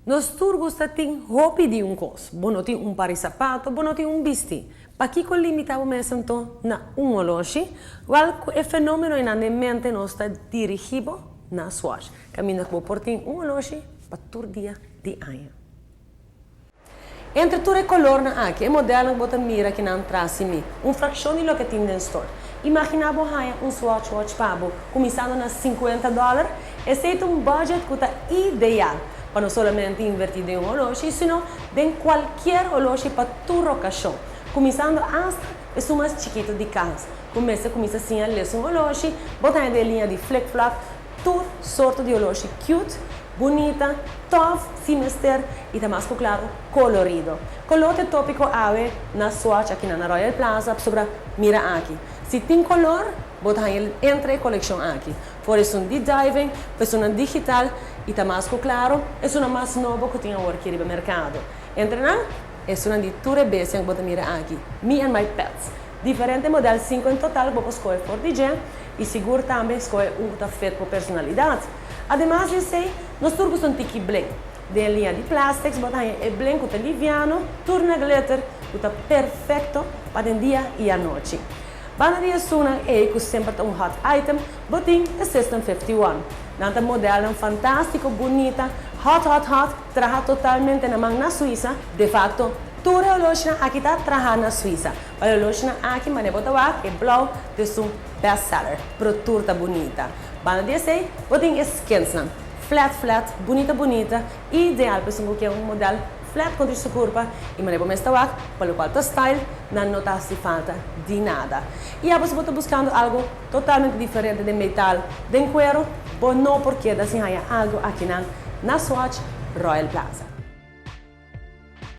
Nos tur gusta tin hopi di un cos. Bo no tin un par di sapato, bo no tin un bisti. Pakico limita bo mes anto na un oloshi? Wel, cu e fenomeno ey den mente nos ta dirigi bo na Swatch. Caminda cu bo por tin un oloshi pa tur dia di aña. Entre tur e colornan aki, e modelo cu bo ta mira aki nan tras di mi, un fraccion di loke tin den store. Imagina bo haya un Swatch watch pa bo, cuminsando na $50, esey ta un budget cu ta ideal pa no solamente inverti den un oloshi, sino den cualkier oloshi pa tur ocasion. Cuminsando hasta e mas chikito di cas. Cuminsa asina lesa un oloshi, bo ta den liña di flip-flop, tur sorto di oloshi cute, bunita, tof, simister y ta mas claro, colorido. Color ta topico awe na Swatch aki na Royal Plaza sobre mira aki. Si tin color, bo ta entre e coleccion aki. Por esun di diving, esun digital y ta mas claro, esun mas nobo cu tin awor aki riba mercado. Entre nan, esun di tur bestia cu bo ta mira aki. Me and My Pets. Diferente modelo, 5 en total, bo por scohe for di dje y sigur tambe scohe un cu ta fit pa personalidad. Ademas di esey, nos tur gusta un tiki bling. Den liña di plastics, bo ta e bling cu ta liviano, tur na glitter, cu ta perfecto pa dia y anochi. Banda di esunnan e cu semper un hot item, bo tin e System 51. Nan ta modelo fantastico, bunita, hot, hot, hot, traha totalmente na man na Suiza. De facto, tur oloshi aki ta traha na Suiza. E oloshi aki, manera bo ta wak, e blauw, ta un bestseller. Pero tur ta bunita. Banda di esey, bo tin skins nan. Flat, flat, bunita, bunita, ideal pa esun cu un modelo flat contra su curpa y manera bo mes ta wak, pa loke ta style, nan no ta haci falta di nada. Y abo si ta buscando algo totalmente diferente di metal, di cuero, bo no por keda sin algo aki na Swatch Royal Plaza.